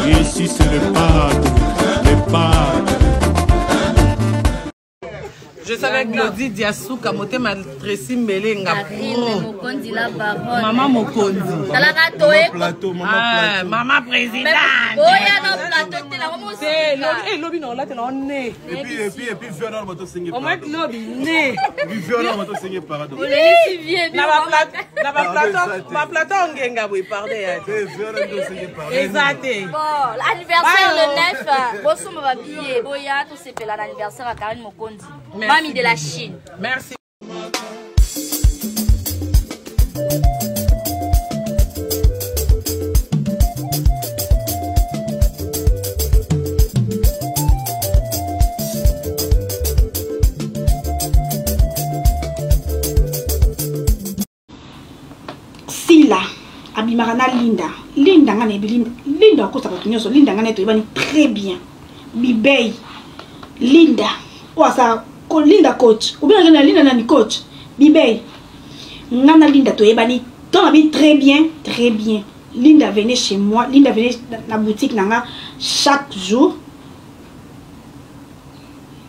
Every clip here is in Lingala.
Ici c'est le padre, le padre. Je savais Glody Diasuka motema Tracy Mbelenga Karine Mokonzi la baronne. Maman Mokonzi. Talaka toye. Plateau, maman ah, plateau. Maman présidente. Oya na plateau te la maman. Te lobi eh lobi na olate na ne. Et puis et puis et puis viens bato sengi. Au moins lobi ne. Et puis viens bato sengi pardon. Olelisi vie Na ba plateau na ba plateau ba plateau ngenga boye pardon ya. Eh viens bato sengi pardon. Eza te. Bon, l'anniversaire le 9, bosomba ba billets, boya tosepela na anniversaire ya Karine Mokonzi. Mami de la Chine. Merci. Sila abimaka na Linda. Linda nga nayebi Linda. Linda akosa bato nyonso. Linda nga naye toyebani très bien. Bibey. Linda. Oyo asala ko Linda coach. Obengaka na Linda nani coach? Bibey. Nga na Linda toyebani to nabi très bien, très bien. Linda venait chez moi, Linda venait na boutique na nga chaque jour.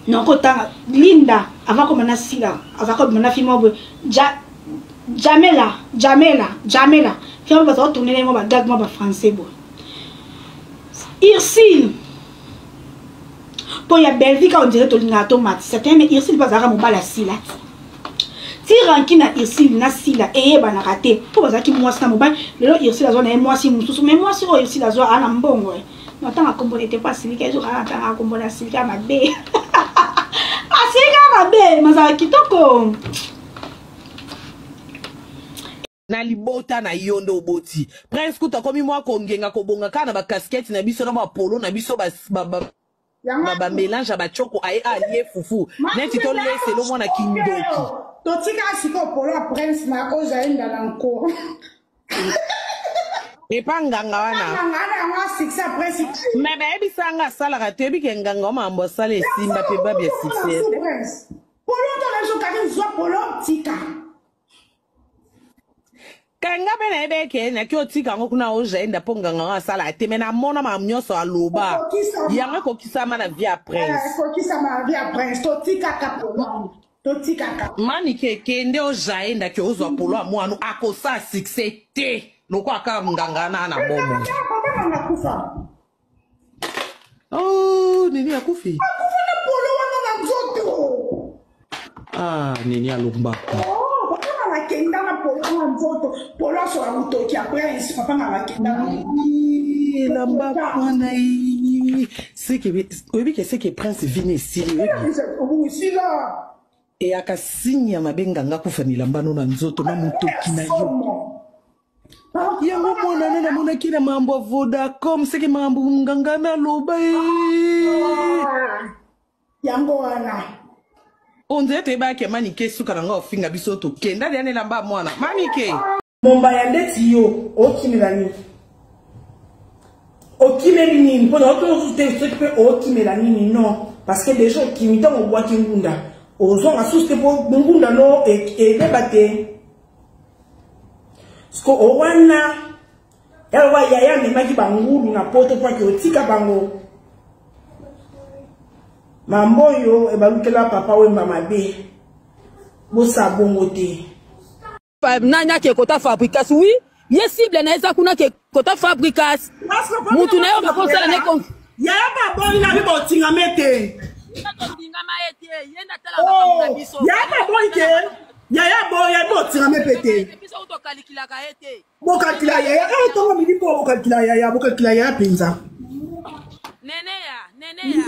Noko tanga Linda avant koma na Sila, azaka kobima na film boye. Ja Jamela, Jamela, Jamela. Film baza ko tourner ngo ba gag mo ba français boye. Ursule po ya Bellevue ka on dirait tolingaka tomatisa te mais Ursule mpe azalaka mobali ya Sila ti ranki na Ursule na Sila eyebanaka te mpo bazalaki mwasi na mobali. Lelo Ursule azwa na ye mwasi mosusu, mais mwasi oyo Ursule azwa aa na mbongo eh. Natanga nkombo na ete mpo asilika ezokaa natanga nkombo na asilika mabe, asilika mabe, mazala kitoko. Na libota na yo nde oboti prince kutu akomi mwa kongenga kobonga kaka na bacaskete na biso na bapolo na biso bamélange ya bacoko aye alie fufu neti toleselo mwana kindoki. Totika sikoyo polo ya prince na ozaenda na nko. Epa nganga wana. Nganga wana yango succès ya prince. Me bayebisa nga asalaka, toyebi ke nganga wa makambo asala esimba mpe babi ya succès. Prince polo to na biso Karine, zwa polo tika. Kanga mpe nayebi eke naki otika yango kuna ojaenda mpo nganga ngo asala te, me namona makambo nyonso aloba yango ekokisama na vie ya prince. Ekokisama na vie ya prince, totikaka polo, totikaka. Manike kende ojaenda ke ozwa polo ya mwana akosala succès te lokola kaka nganga na na bomo. Papa nanga kufa. Oh, nini akufi? Akufa na polo wana na nzoto. Ah, nini alombaka. Oh, papa nanga akenda na polo wana nzoto, polo asola motoki ya prince, papa nanga akenda na elamba wana seke oyebi ke seke prince vini esili oyebi. Obungisila. Eyaka signe ya mabe nganga akufa na elamba no na nzoto na motoki na yo. Yango mwana na namonaki na mambo ya Vodacom seke mambo nganga naloba e. Yango wana. Ondire toyebaki ya Manike suka na nga ofinga biso tokenda deya na elamba ya mwana Manike. Mombaya ndeti yo okimela nini? Okimeli nini? Mpo na otozu te soki mpe okimela nini? Non, parce que déjà okimi ntango obwaki ngunda ozonga susu te mpo ngunda no ebeba te. Siko owana yaloba yaya amemaki bangulu na poto mpo ake otika bango mambo oyo ebalukela papa Wemba mabe bosa bongo te. Nani ake kota fabricas? Oui, ye cible na ye eza kuna ke kota fabricas mutu na ye bakosala ne. Yaya baboyi na bi botingama ete. Tobingama ye te, ye nde atalaka makambo na biso. Yaya baboyi ke yaya boya botingama mpe te. Biso tokalikilaka ye te. Bokalkila yaya oyo ntongo midi mpo bokalkila yaya, bokalkila yaya mpenza. Neneya, neneya,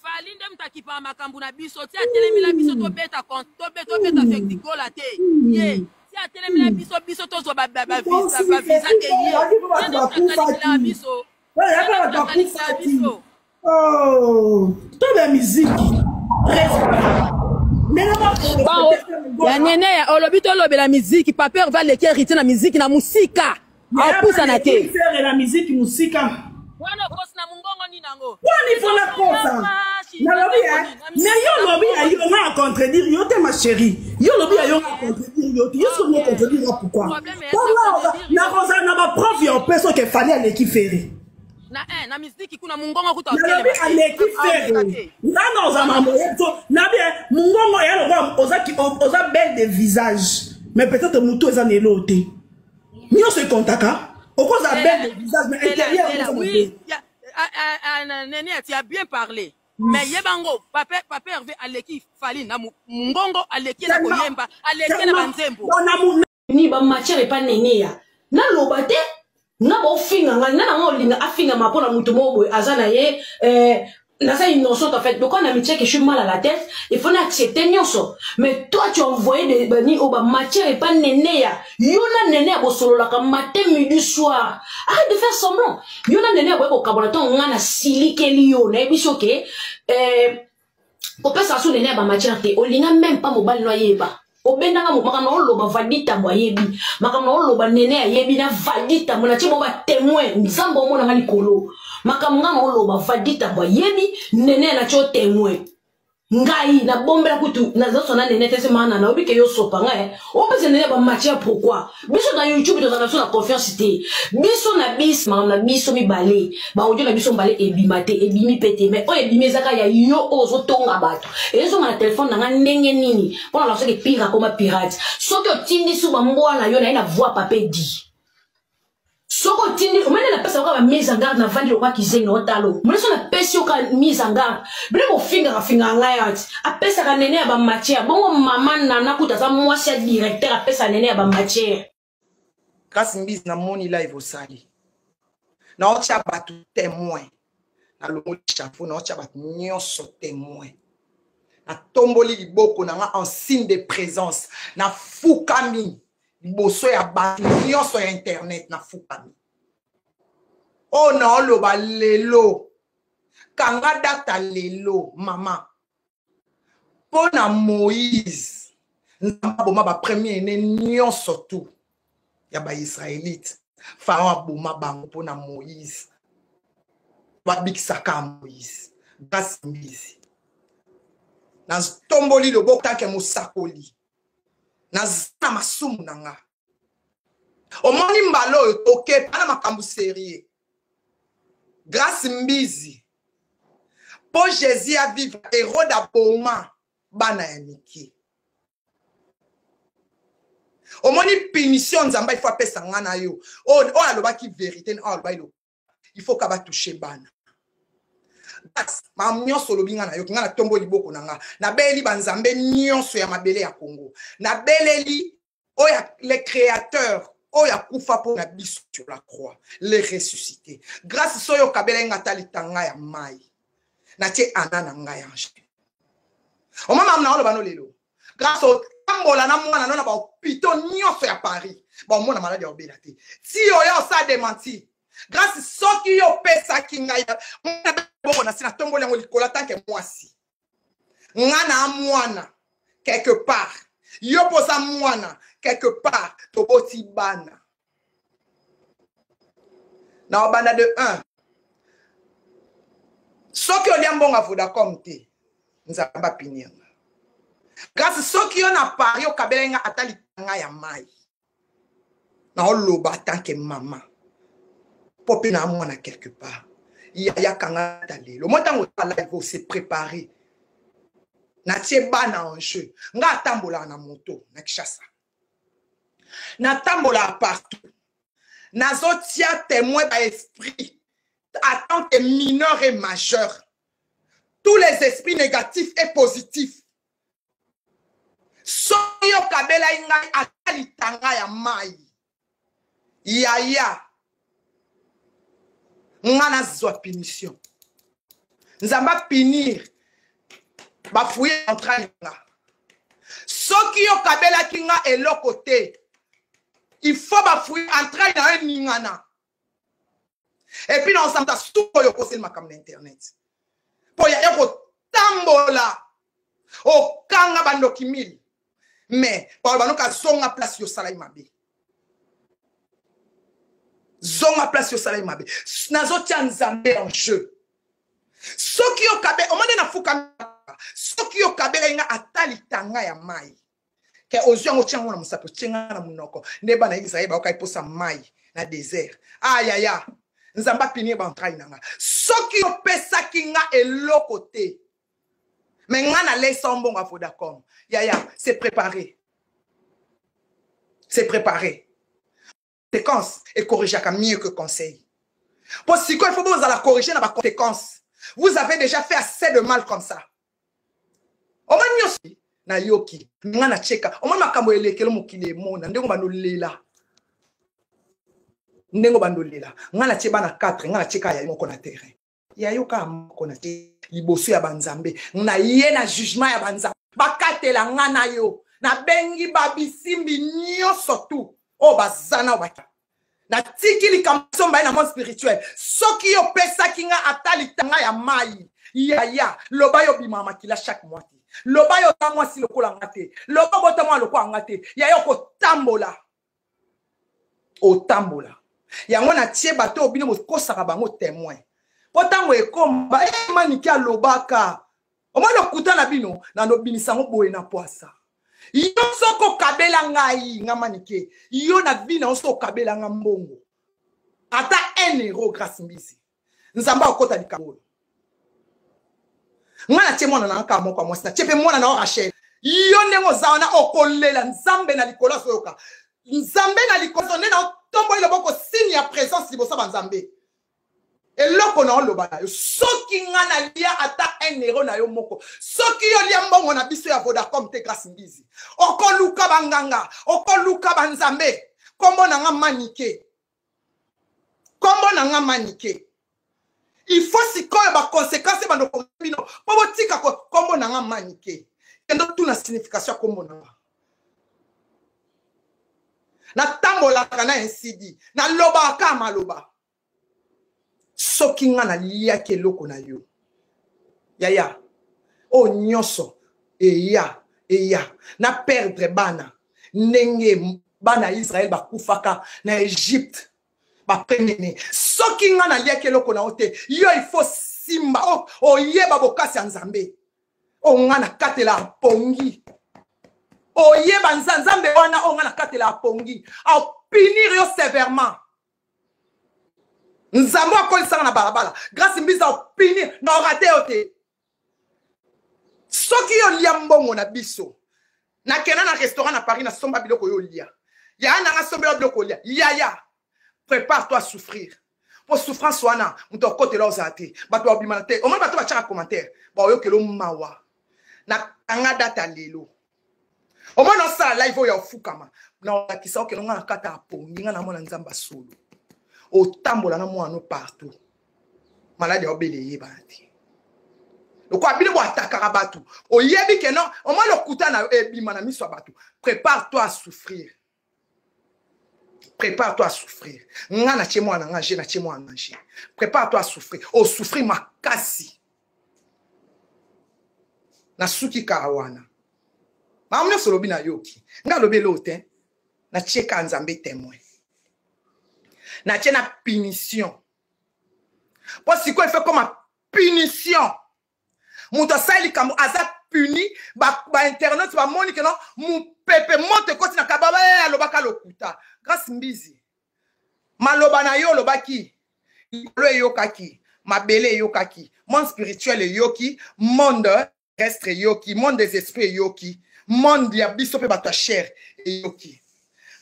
Fally nde moto akipaka makambo na biso ti atelemela biso tobeta tobeta fectigola te ye ti atelemela biso biso tozwa bavisa te ye ye nde moto akalikilaka biso. Bato biso tobe miziki. Ya nene ya olobi tolobela miziki, paper va leki héritier na miziki na musika apusana te. Na miziki musika. Wana okosi na mongongo nini yango? Wani fo nakosa nalobi e mais yo olobi ya yo nga a contredire yo te ma chérie, yo olobi ya yo nga a contredire yo te, yo soki ngo contredire nga pourquoi? Nakozala na bapreuve ya opesa oke Fally aleki Ferre. Na eh, na miziki kuna mungongo kuta nalobi aleki Ferre nga na oza mambo ye to na bien mungongo ya lokola oza oza belle de visage mais peut-être mutu eza na eloo te nyonso ekontaka okoza belle de visage mais intérieur oui nene tu as bien parlé mais yeba ngo papa papa Hervé aleki Fally na mungongo aleki na koyemba aleki na banzembo ni ba matière epa neneya naloba te nga bofinga nga nga nango olinga afingama mpo na moto moko boye aza na ye eh, naza innocente en fait lokola na mitie que je suis mal à la tête il faut na accepter nyonso mais toi tu as envoyé des bani oyo ba matière epa neneya yo na neneya bosololaka matin midi soir arrête de faire semblant yo na neneya boye kokabola ntango nga nasilikeli yo nayebi soki eh, kopesa so nene ya bamatière te olinga meme pa mobali no ayeba obendanga makambo na oloba valdi tambo ayebi makambo na oloba nene ayebi na valdi tambo natie bango batemoin nzambe omonanga likolo makambo nga na oloba valdi tambo ayebi nene natie o temoin ngai nabombela kutu nazoswa na nene te se mana nayobi ke yo sopa ngai eh. opesa nene bamatière pourquoi biso na youtube tozala na biso na confiance te biso na biso makambo na biso mibale baaudio na biso mibale ebima te ebimi mpe te mais oyo ebimi ezaka ya yo oyo ozotonga bato ezonga na telefone na nga ndenge nini mpo na soki pire akoma pirate soki otindi su bambwa na yo na ye na voi pape di soki otindi omene napesa yoka ba mise en garde navandi lokwa kizengi na otalo mone so napesi yoka mise en garde bino bofingaka fingaka ngai ati apesaka nene ya bamatière bongo mama nana kuta aza mwasi ya directeur apesa nene ya bamatière Grace Mbizi namoni live osali naotya bato témoin nalongoli chapeau naotya bato nyonso témoin natomboli liboko na nga en signe de présence nafukami liboso ya bato nyonso ya internet nafukami oyo naoloba lelo kanga data lelo mama mpo na moïse nzambe aboma bapremier ne nyonso tu ya baisraelite faraon aboma bango mpo na moïse babikisaka moïse grâce mbizi natomboli loboko tanke mosakoli naza na masumu na nga omoni mbala oyo tokepa na makambo serie grace mbizi mpo jésus avivre herode aboma bana ya mike omoni punition nzambe ifo apesa nga na yo oyo alobaki verité oyo alobaki il faut ka batouche bana makambo nyonso olobi ngai nayoki ngai natombo liboko na ngai nabeleli banzambe nyonso ya mabele ya congo nabeleli oyo le créateur oyo akufa mpo na biso sur la croix le ressuscité grâce soki okabelaki ngai ata litanga ya mai natie ana na ngai ange omama na oloba no lelo grâce otambola na mwana no na bahopitau nyonso ya paris baomona maladi ya obela te ti oyo osa dementi grâce soki yo opesaki ngai boko na si natomboli yango likolo atanke mwasi nga na mwana quelque part yo mpo oza mwana quelque part toboti bana na obanda de 1 soki olia mbongo ya vodacom te nzambe apini yanga grâce soki yo na paris okabelaki nga ata litanga ya mai naoloba tant que mama mpo mpe na mwana quelque part yaya kanga ata lelo moi ntango oza live ose prépare natie bana en jeu nga atambolaka na moto na kinshasa natambolaka partout nazotia témoin ba esprit en tant que mineur et majeur tous les esprits négatifs et positifs soki okabelaki ngai ata litanga ya mai yaya nga nazwa punition nzambe apunir bafuye entraille nga soki okabelaki nga eloko te il faut bafuye entraille na yo eningana epuis na osanta suka oyo okoseli makambo na internet mpo ya ekotambola okanga bandoki mile mais baloba noka zonga place yo osalaki mabe zonga place yo osalaki mabe nazotia nzambe en jeu soki okabe omoni nafuka soki okabelaki nga ata litanga ya mai ke ozwi yango otya yango na mosapi otye nga na monoko nde bana ya israele bayokaki mposa mai na desert ayaya ah, Nzambe apinie baentrai na nga. Soki opesaki nga eloko te, me nga naleisa mbongo ya Vodacom, yaya, c'est préparé, c'est préparé. Conséquence ecorrigeaka mieux que conseil. Po sikoyo il faut bozala corriger na baconséquence. Vous avez déjà fait assez de mal comme ça. Omoni nyonso nayoki nga na cheka, omoni makambo elekelo mokili emona ndenge bandolela, ndenge bandolela. Nga na tie bana 4, nga na tie kaka ya moko na terrain, ya yo kaka moko na tie liboso ya banzambe na ye na jugement ya banzambe bakatela nga na yo. Nabengi babisimbi nyonso tu oyo baza na baki, natiki likambo somba ye na monde spirituel. Soki yo opesaki nga ata litanga ya mai, yaya, loba yo obimaka makila chaque mois te, loba yo oza mwasi lokola nga te, loba obota mwana lokola nga te, yaya, okotambola, otambola yango. Natie bato oyo bino bokosaka bango témoin, mpo ntango ekoma Manike alobaka, omoni lokuta na bino, nalobimisa yango boye na pwasa. Yo soki okabela ngai, nga Manike, yo na vi na yo, soki okabela nga mbongo ata 1 euro, Grâce Mbizi, Nzambe akokota likambo oyo. Ngai natie mwana na nga kaka moko ya mwasi, natie mpe mwana na yo Rachel. Yo ndenge oza wana, okolela. Nzambe na likolo azoyoka, Nzambe na likolo nde na otomboli loboko, signe ya présence liboso ya banzambe. Eloko na oloba na yo, soki nga nalia ata 1 euro na yo moko, soki yo lia mbongo na biso ya Vodacom te, Grâce Mbizi, okoluka banganga, okoluka banzambe. Nkombo na nga Manike, nkombo na nga Manike. Il faut sikoyo baconséquence ebanda bino mpo botika. Nkombo na nga Manike, kende otuna signification ya nkombo na nga. Natambolaka na insidi, nalobaka maloba. Soki nga naliaki eloko na yo, yaya, oyo nyonso eya eya na perdre bana ndenge bana ya Israele bakufaka na Egypte, bapremier. Soki nga naliaki eloko na yo te, yo il faut simba, oyeba bokasi ya Nzambe oyo nga nakatela apongi. Oyeba Nzambe wana oyo nga nakatela apongi apunir yo sévèrement. Nzambe akolisanga na balabala, Grâce Mbiza, opunir na orate yo te. Soki yo lia mbongo na biso, nakenda na restaurant na Paris, nasomba biloko, yo olia, yaya nanga asombela biloko olia, yaya, prépare toi à souffrir, po souffrance wana moto akotela ozala te. Bato babimana te, omoni bato batiaka commentaire, baoyokela mawa. Nakanga data lelo, omoni osala live oyo ya ofukama na olakisa okende nga na kata ya pongi. Nga namona Nzambe asolo, otambola na mwana partout, maladi ya obele eyebana te. Lokola bino boatakaka bato, oyebi ke non, omoi lokuta na yo ebima na miso ya bato. Prépare toi à souffrir, prépare toi à souffrir. Nga natie mwana nga je natie mwana nga je, prépare toi à souffrir, osouffrir makasi. Nasuki kaka wana. Makambo nyonso olobi nayoki, nga alobi eloko te. Natie kaka Nzambe témoin, natie na punition, mpo sikoyo efe koma punition. Moto asali likambo aza puni. Bainternet ba bamoni ke non, mopepe moto ekoti na kababa, alobaka lokuta. Grâce Mbizi, maloba na yo olobaki, likolo eyokaki, mabele eyokaki, monde spirituel eyoki, monde terrestre eyoki, monde des esprits eyoki, monde ya biso mpe bato ya chair eyoki.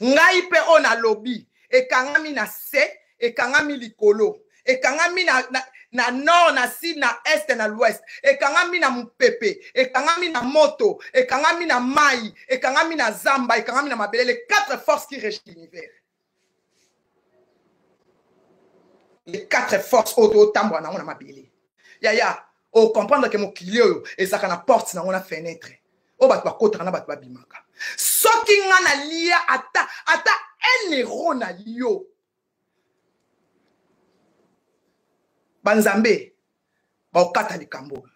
Ngai mpe oyo nalobi ekangami na se, ekangami likolo, ekangami na nord, na sud, na est, na l'ouest, ekangami na mopepe, ekangami na moto, ekangami na mai, ekangami na zamba, ekangami na mabele, les quatre forces qui régissent l'univers, les quatre forces oyo totambola nango na mabele. Yaya, ocomprendre ke mokili oyo ezalaka na porte nango na fenêtre oyo bato bakotaka na bato babimaka. Soki nga nalia ata 1 euro na yo, banzambe baokata likambo oyo.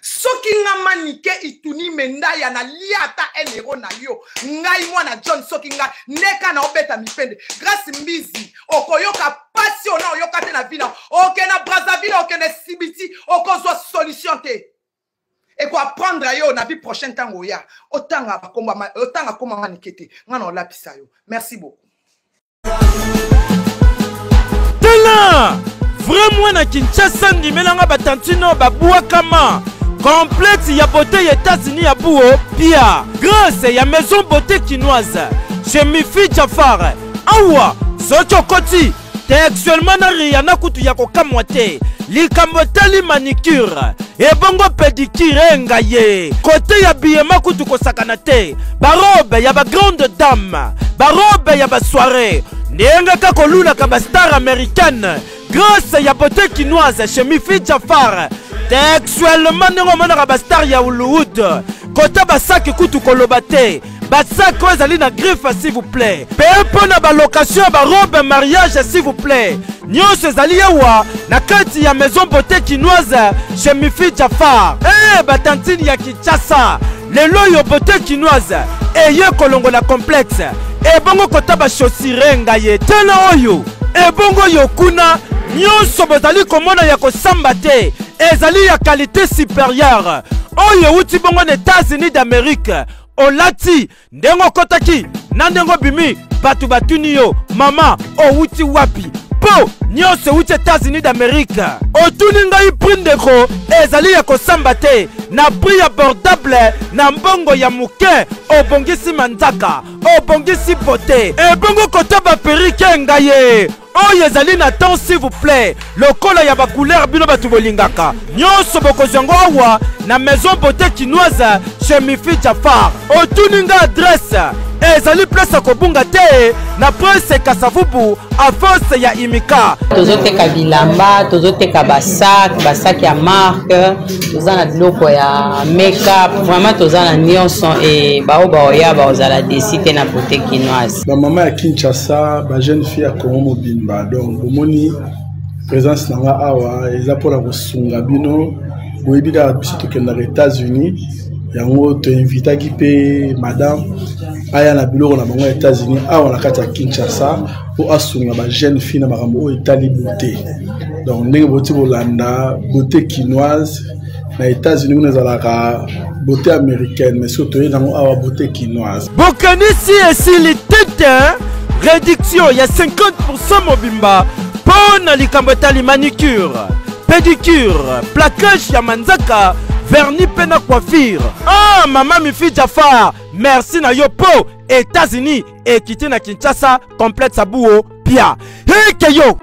Soki nga Manike Ituni Mendaya nalia ata 1 euro na yo, ngai mwana John, soki ngai ndeka na obeta mipende, Grâce Mbizi, okoyoka pasi oyo na oyoka te na vie na. Okende na Brazzaville, okende Sibiti, okozwa solution te. Ekoapprendre yo na vie prochaine, ntango oya otanga bakombo, otanga kombo Manike te, ngai na olapisa yo. Merci beaucoup. Tala vrai mwana Kinshasa, ndimelanga batantino babwakama complète ya beauté ya États-Unis ya buo pia grâce ya maison beauté kinoise chez Mifi Jafar. Awa soki okoti textuellement na Rihanna kutu ya kokamwa te. Likambo etali manicure ebongo pedicure enga ye kote ya biyema kutu kosakana te, barobe ya bagrande dame, barobe ya basoirée ndenge kaka kolulaka bastar américaine grâce ya beauté kinoise chez Mifi Jafar. Textuellement ndenge omonaka bastar ya Hollywood kota basaki kutu koloba te, basaki oyo ezali na griffe s'il vous plaît, mpe mpo na balocation ya barobe mariage s'il vous plaît, nyonso ezali awa na kati ya maison beauté kinoise chez Mifi Jafar. Eh, batantine ya Kinshasa, lelo oyo beauté kinoise eye kolongola complexe ebongo kota bachaussure ngai tala oyo ebongo yo kuna nyonso bozali komona ya kosamba te, ezali ya qualité supérieure oyo euti bongo na États-Unis d'Amérique. Olati ndenge okotaki na ndenge obimi, bato batuni yo mama owuti wapi, mpo nyonso euti États-Unis d'Amérique. Otuni ngai prix ndeko, ezali ya kosamba te, na prix abordable, na mbongo ya moke obongisi manzaka, obongisi bote ebongo kota baperike ngai ye oyo ezali na temps s'il vous plaît, lokola ya bacouleur bino bato bolingaka nyonso bokozwa yango awa na maison beauté kinoise chez Mifi Jafar. Otuni nga adresse, ezali place ya kobunga te na Prince Kasavubu a force ya Imika. Tozoteka bilamba, tozoteka basak, basak ya marque, toza na biloko ya make-up, vraiment toza na nyonso e bao baoya baozala desi te na beauté kinoise. Bamama ya Kinshasa, bajeune fille ya Congo mobimba, donc bomoni présence na nga awa eza mpona kosunga bino. Boyebi kaka biso tokendaka États-Unis, yango toinvitaki mpe madame aya na biloko na bango ya États-Unis awa na kati ya Kinshasa mpo asunga bajeune fille na makambo oyo etali beauté. Donc ndenge boti kolanda beauté kinoise na États-Unis, kuna ezalaka beauté américaine, mais soki toyei nango awa beauté kinoise. Bokanisi esili tete, réduction ya 50% mobimba mpo na likambo etali manicure, pédicure, plaquage ya manzaka, vernis mpe na coiffure. Ah, mama Mifi Jafar, merci na yo mpo États-Unis ekiti na Kinshasa, complexe Abuo pia heke yo.